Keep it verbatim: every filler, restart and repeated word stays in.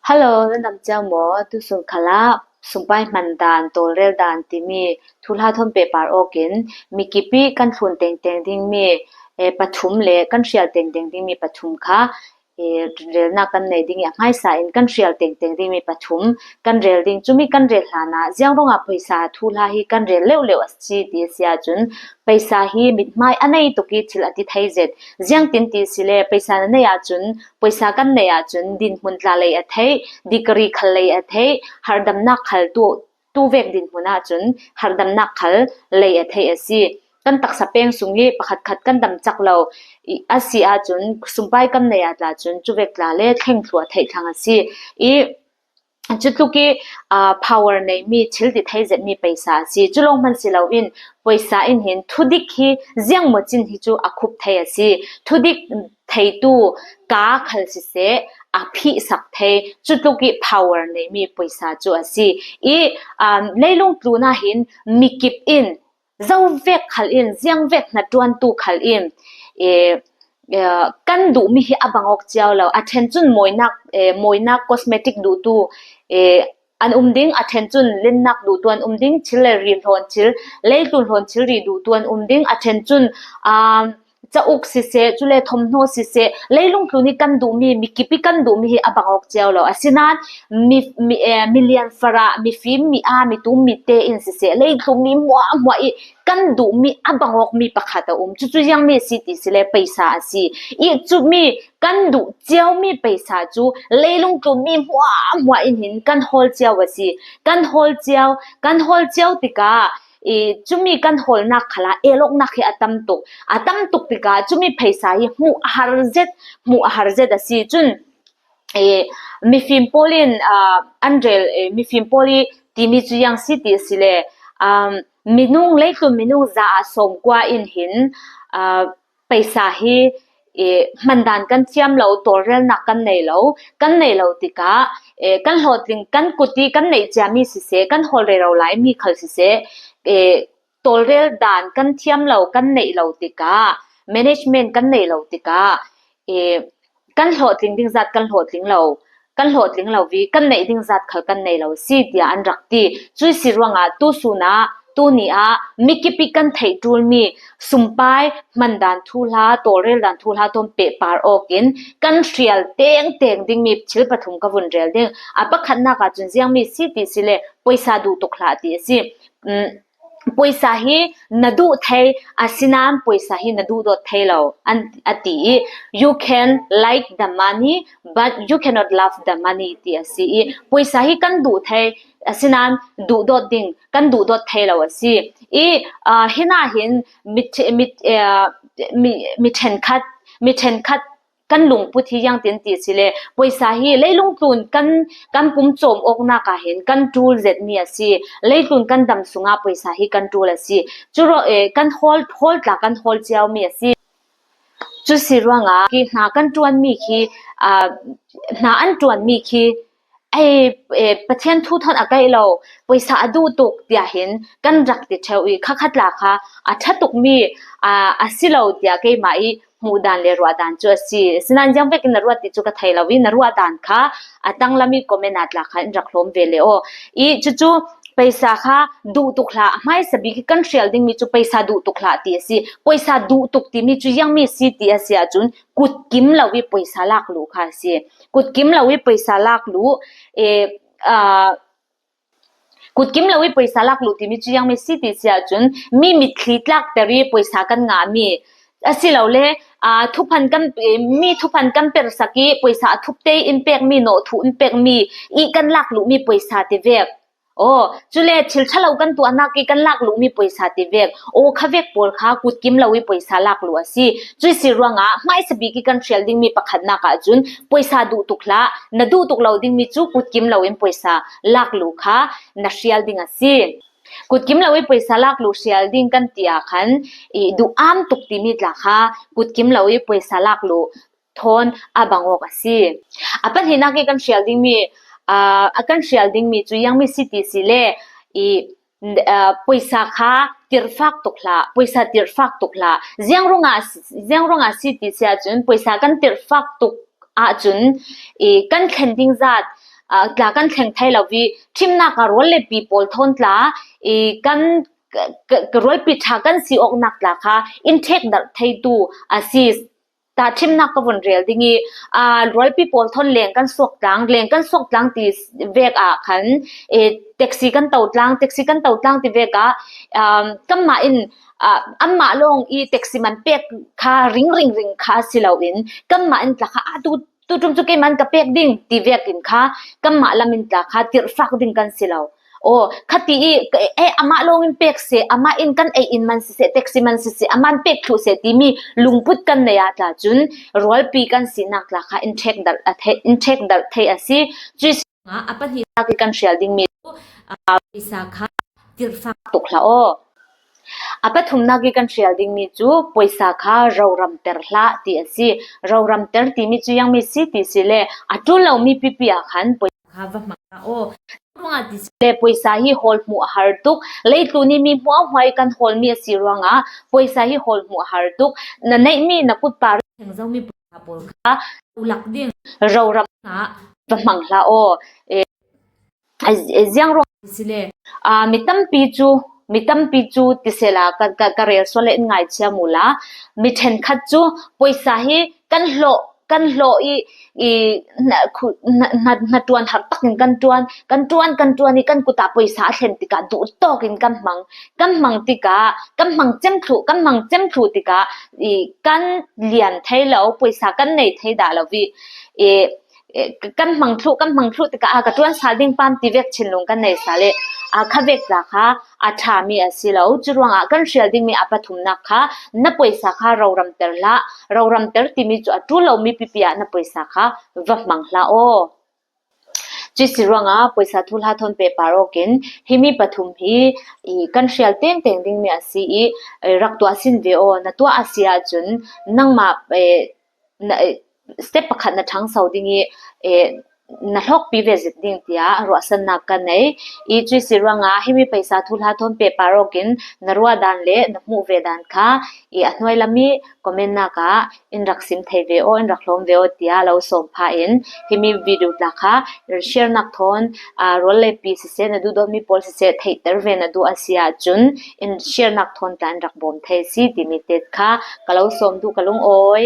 Hello, nan dam ciang maw? Tusun khalah sumpai hman dan, tawlrel dan timi thuhla thawn pehpar awkin mikip ih kan thlun tengteng dingmi, eh, pathum le kan hrial tengteng dingmi pathum kha, eh, relnak kan nei ding ih a hmaisa in kan hrial tengteng dingmi pathum kan rel ding. Cumi kan rel hlanah ziang ruangah pawisa thuhla hi kan rel leuhleuh a si ti a si ahcun, pawisa hi mithmai a nei tuk ih thil a ti thei zet. Ziangtin ti sile, pawisa na nei ahcun, pawisa kan nei ahcun dinhmun tla lei a theih, degree khal lei a theih, harhdamnak khal tu, tu vek dinhmun ahcun harhdamnak khal lei a theih a si. Kan taksa peng sung ih pakhatkhat kan dam cak lo ih a si ahcun, sumpai kan nei ah tla cun cuvek tla le thleng thluah theih thlang a si. Ih cutluk ih, aa, power neimi, thil ti thei zetmi pawisa a si. Cu lawng hman si loin pawisa in hin thudik hi ziangmaw cin hi cu a khup thei a si. Thudik theitu ka khal siseh, a phihsak thei, cutluk ih power neimi pawisa cu a si. Ih, aa, leilung tlun ah hin mikip in zo vek khal in, ziang vek hnaṭuantu khal in, eh, eh, kan duhmi hi a bang awk cio lo. A ṭhen cun mawinak, eh, mawinak cosmetic duhtu, eh, an um ding, a ṭhen cun lennak duhtu an um ding, thil le ri hlawn thil, leitlun hlawn thilri duhtu an um ding, a ṭhen cun, um, cauk siseh, cule thawmhnaw siseh, leilung tlun ih kan duhmi, mikip ih kan duhmi hi a bang awk cio lo. Asinain mi, mi, eh, milian farah, mifim, mi-aa, mitum, mite in siseh, leitlun mi hmuahhmuah ih kan duhmi a bang awkmi pakhat a um. Cucu ziangmi a si ti sile, pawisa a si. Ih cumi kan duh ciomi pawisa cu leilung tlun mi hmuahhmuah in hin kan hawl cio a si. Kan hawl cio, kan hawl cio tikah, ih cumi kan hawlnak khalah el awknak hi a tam tuk. A tam tuk tikah cumi pawisa hi hmuh a har zet, hmuh a har zet a si. Cun, ih mifim pawl in, aa, an rel, ih mifim pawl ih timi cu ziang si ti a sile, um, minung, leitlun minung za ah sawmkua in hin, aa, pawisa hi, eh, hmandan kan thiam lo, tawlrelnak kan nei lo, kan nei lo tikah, eh, kan hlawhtling, kan kut ih kan neih ciami siseh, kan hawl rero laimi khal siseh, eh, tawlrel dan kan thiam lo, kan neih lo tikah, management kan neih lo tikah, eh, kan hlawhtling ding zat kan hlawhtling lo, kan hlawhtling lo ih kan neih ding zat khal kan nei lo si, tiah an rak ti. Cui si ruangah tusun ah, tuni ah mikip ih kan theih ṭulmi sumpai hmandan thuhla, tawlrel dan thuhla thawn pehpar awkin kan hrial tengteng dingmi thil pathum ka vun rel ding. A pakhatnak ahcun ziangmi si ti sile, pawisa duh tuk hlah ti a si. Um, pawisa hi na duh thei, asinain pawisa hi na duhdawt thei lo, an, a ti ih, "You can like the money, but you cannot love the money," ti a si ih, pawisa hi kan duh thei, asinain duhdawt ding kan duhdawt thei lo a si. Ih, aa, hinah hin mi, mi, aa, mi, mi ṭhenkhat, mi ṭhenkhat kan lungput hi ziangtin ti sile, pawisa hi leilung tlun kan, kan pumcawm awknak ah hin kan ṭul zetmi a si. Leitlun kan dam sungah pawisa hi kan ṭul a si. Cu ruang, eh, kan hawl, hawl tla kan hawl ciomi a si. Cu si ruangah hi hna kan ṭuanmi khi, aa, hna an ṭuanmi khi, ei, eh, Pathian thu thawn a kaih lo, pawisa a duh tuk tiah hin kan rak ti ṭheu ih, khakhat tla kha a ṭha tukmi, aa, a si lo tiah keimah ih hmuh dan le ruah dan cu a si. Asinain ziang vekin na ruat ti cu ka thei lo ih, na ruah dan kha a tanglam ih comment ah tla kha in rak hlawm ve le aw. Ih cucu pawisa kha duh tuk hlah, a hmaisa bik ih kan hrial dingmi cu pawisa duh tuk hlah ti a si. Pawisa duh tuk timi cu ziangmi a si ti a si ahcun, kutkim lo ih pawisa lak luh kha a si. Kutkim lo ih pawisa lak luh, eh, aa, kutkim lo ih pawisa lak luh timi cu ziangmi si ti si ahcun, mi mitthli tlakter ih pawisa kan ngahmi, asilole, aa, thuphan kan, eh, mi thuphan kan persak ih pawisa a thupte in pekmi, nawhthuh in pekmi ih kan lak luhmi pawisa ti vek. Aw, cule thil ṭha lo kan tuahnak ih kan lak luhmi pawisa ti vek. Aw, kha vek pawl kha kutkim lo ih pawisa lak luh a si. Cui si ruangah hmaisa bik ih kan hrial dingmi pakhatnak ahcun pawisa duh tuk hlah, na duh tuk lo dingmi cu kutkim lo in pawisa lak luh kha na hrial ding a si. Kutkim lo ih pawisa lak luh hrial ding kan ti ah khan, ih duh am tuk timi tla kha kutkim lo ih pawisa lak luh thawn a bang awk a si. A pahnihnak ih kan hrial dingmi, aa, a kan hrial dingmi cu ziangmi si ti sile, ih, aa, pawisa kha tirhfak tuk hlah, pawisa tirhfak tuk hlah. Ziang ruangah, ziang ruangah si ti si ahcun, pawisa kan tirhfak tuk ahcun, ih, kan thlen ding zat, tla kan thleng thei lo i, thimnak a rual le pi pawl thawn tla i kan rualpi ṭha kan si awknak tla kha in thek darh theitu a si. Tahṭhimnak ka vun rel ding i, aa, rualpi pawl thawn leng kan suak tlang, leng kan suak tlang ti vek ah khan, e, taxi kan to tlang, taxi kan to tlang ti vek ah, um, kanmah in, aa, anmah lawng i taxi man pek kha ring ring ring kha si lo in, kanmah in tla kha, a tu, tu ṭum cu keiman ka pek ding ti vek in kha, kanmah lam in tla kha tirhfak ding kan si lo. Aw, khati i, eh, amah lawng in pek seh, amah in kan ei in man siseh, taxi man siseh, amah in pek thluh seh timi lungput kan nei ah tla cun rualpi kan sinak tla kha in thek darh a thei, in thek darh thei a si. Cuih si a pahnihnak i kan hrial dingmi cu, aa, pawisa kha tirhfak tuk hlah aw. A pathumnak i kan hrial dingmi cu pawisa kha roramter hlah ti a si. Roramter timi cu ziangmi si ti si le a ṭul lomi pipi ah khan pawisa kha va hmang hlah aw. Ruangah ti si le pawisa hi hawl hmuh a har tuk. Leitlun i mi hmuahhmuah i kan hawlmi a si ruangah pawisa hi hawl hmuh a har tuk. Na neihmi na kutpa retheng zomi pawisa pawl kha ulak ding roram ah va hmang hlah aw. E, ziang ruang si le, aa, mi tampi cu, mi tampi cu ti sela ka, ka, ka rel sual le in ngaihchia mu la, mi ṭhenkhat cu pawisa hi kan hlawh, kan hlawh i, i hna, khu, hna, hna, hna ṭuan har takin kan ṭuan, kan ṭuan, kan ṭuan i kan kut ah pawisa a thlen tikah duh tawk in kan hmang, kan hmang tikah, kan hmang cem thluh, kan hmang cem thluh tikah i kan lian thei lo, pawisa kan nei thei dah lo i, i, e, kan hmang thluh, kan hmang thluh tikah, a, ka ṭuan sal ding pam ti vek thinlung kan nei sal i, a, kha vek tla kha a ṭhami a si lo. Cu ruangah kan hrial dingmi a pathumnak kha na pawisa kha roramter hlah. Roramter timi cu a ṭul lomi pipi ah na pawisa kha va hmang hlah aw. Cuih si ruangah pawisa thuhla thawn pehpar awkin himi pathum hi i kan hrial tengteng dingmi a si i, e, rak tuah sin ve aw. Na tuah a si ahcun nangmah, e, na, e, step pakhat na ṭhangso ding i, e, na hlawkpi ve zik ding tiah ruahsannak ka nei. I cuih si ruangah himi pawisa thuhla thawn pehpar awkin na ruah dan le na hmuh ve dan kha i a hnuai lam i comment nak ah in rak sim thei ve aw, in rak hlawm ve aw tiah lo sawm phah in himi video tla kha share nak thawn, aa, rual le pi siseh, na duhdawtmi pawl siseh theihter ve na duh a si ahcun in share nak thawn tla in rak bawm thei a si timi te kha ka lo sawm duh ka lungawi.